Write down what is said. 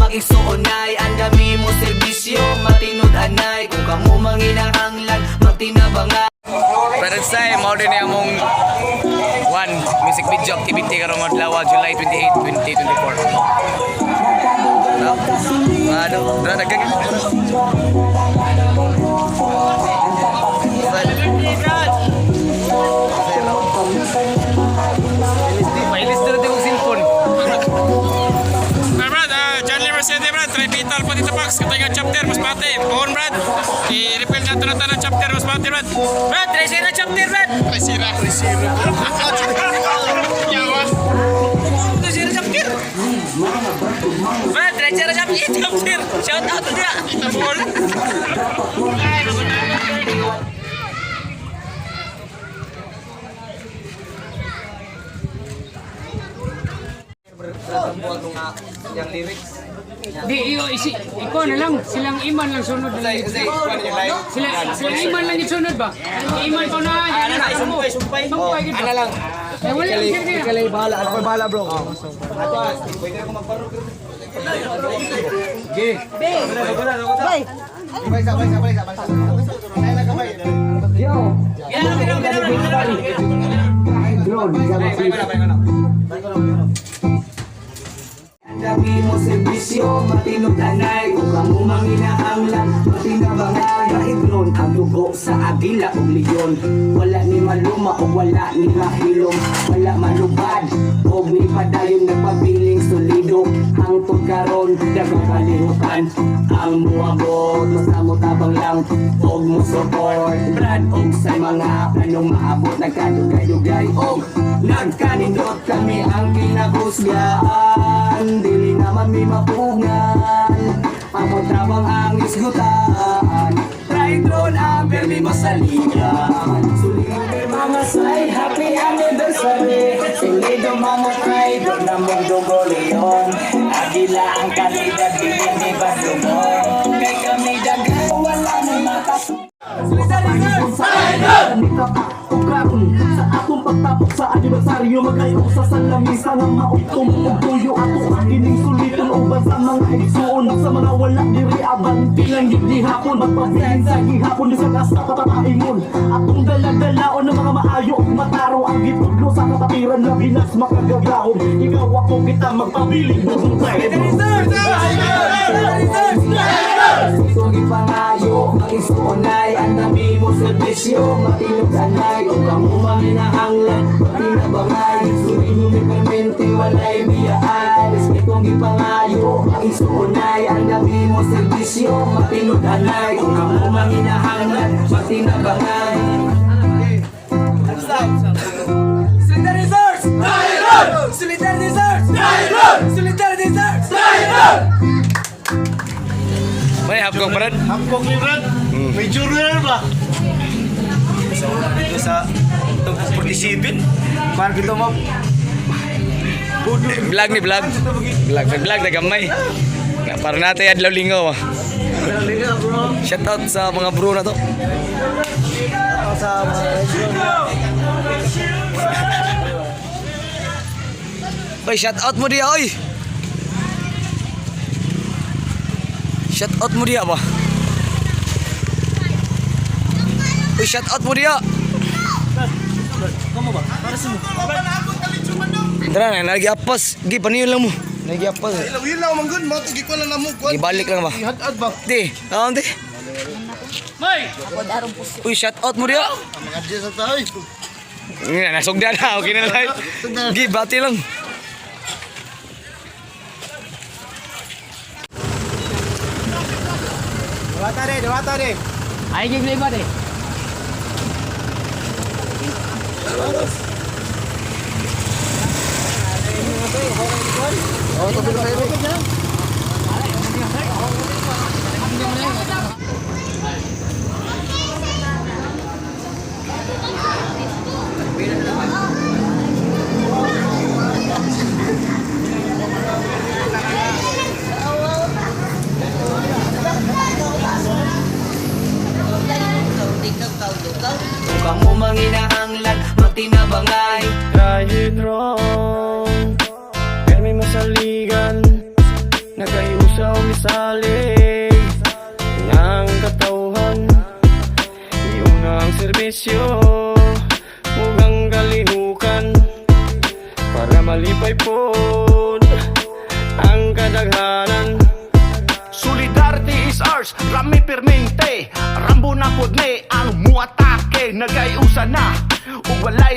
Ang igsuonay, andami mo serbisyo, matinud-anay. Kung kamo manginahanglan, magtinabangay. Pero sa mao din niya mong one music video activity karong adlaw, July 28, 2024. No? Ano? Dra dagang. Pailis na rin yung cellphone. Ah, Brad, John Lee Mercedes, Brad, Trivital po dito, Pax, katay nga chapter, Masbate. Pohon, Brad. I-refill nato na ng chapter, Masbate, Brad. Brad, Trisira chapter, Brad. Trisira. Trisira. Yawa. Trisira chapter. Brad, Trisira chapter. Chapter. Shout out to dia. Tabol. Ay, maganda. Yang lyrics. Di iyo isi ikaw na lang silang iman lang sunod na lang. Sila iman lang yung sunod ba? Iman pa na. Ano na sumpay sumpay. Sumpay gid. Ana lang. Eh, wala lang sila. Ikaw lang bahala. Ako bahala, bro. Andami mo serbisyo, matinud-anay. Kung kamo manginahanglan, matinabangay. Kahit ang dugo sa agila ug leyon, wala ni maluma o wala ni mahilom. Wala malubad og ni padayon, nagpabiling solido. Hangtod karon, daghang kalihukan ang muabot. Basta mo tabang lang og mo support, Brad, og sa mga planong maabot. Nagkadugay-dugay og nagkanindot kami ang kinahusgaan. Dili naman mi mapugngan, ang tabang ang isgutan. Try drone ang permi masaligan. Sulido mga say, happy anniversary. Sulido mga try drone na mong dugo leon. Agila ang kalidad, dili ni Badlungon. Kay kami daghan, wala ni matas. Sa atong pagtapok sa anibersaryo, magayo sa salamisa nga maugtom og tuyo. Ato kining suliton uban sa mga igsuon, sa mga wala diri, abanti lang gyud gihapon. Magpabilin sa gihapon bisag asa patataingon. Atong dala-dalaon ng mga maayo ug matarong ang gitudlo sa kapatiran, labi nas makagagahom. Ikaw, ako, kita magpabilin bugtay. Itong ipangayo, ang isuonay, ang dami mo serbisyo, matinud-anay. Kung kamo manginahanglan, matinabangay. Sulit mo may permente, walay biyaan. Itong ipangayo, ang isuonay, ang dami mo serbisyo, matinud-anay. Kung kamo manginahanglan, matinabangay. Solidarity Reserves! Solidarity Reserves! Solidarity Reserves! May hapkong, Brad. Hapkong ni Brad. May juror ba? So, dito sa 47. Parang kita mo. Vlog ni vlog. Vlog, may vlog na gamay. Para natin adlaw lingaw. Ah. Shout out sa mga bro na to. Sa mga Oy, shout out mo diya, oy. Shout out mo diya ba? Oy, shout out mo diya. Tara na, nagiapas. Gi, paniyon lang mo. Nagiapas. Ilaw lang man gud, mo tugi ko lang namo kuan. Gibalik lang ba? Ihad-ad ba? Di, taon di. Uy, shout out mo diya. Mga diya sa tayo. Nga, nasugda na. Okay na lang. Gi, bati lang. Diwata de, diwata de. Ay gid ba de. Oh, tabi ko. Kung kamo manginahanglan, matinabangay. Kahit wrong, permi masaligan. salig ng katawhan. Iuna ang serbisyo ug ang kalihukan para malipay pod ang kadaghanan. Solidarity is ours, rami permente. Rambo na pod ni ang muatake. Nagayusa na, ug walay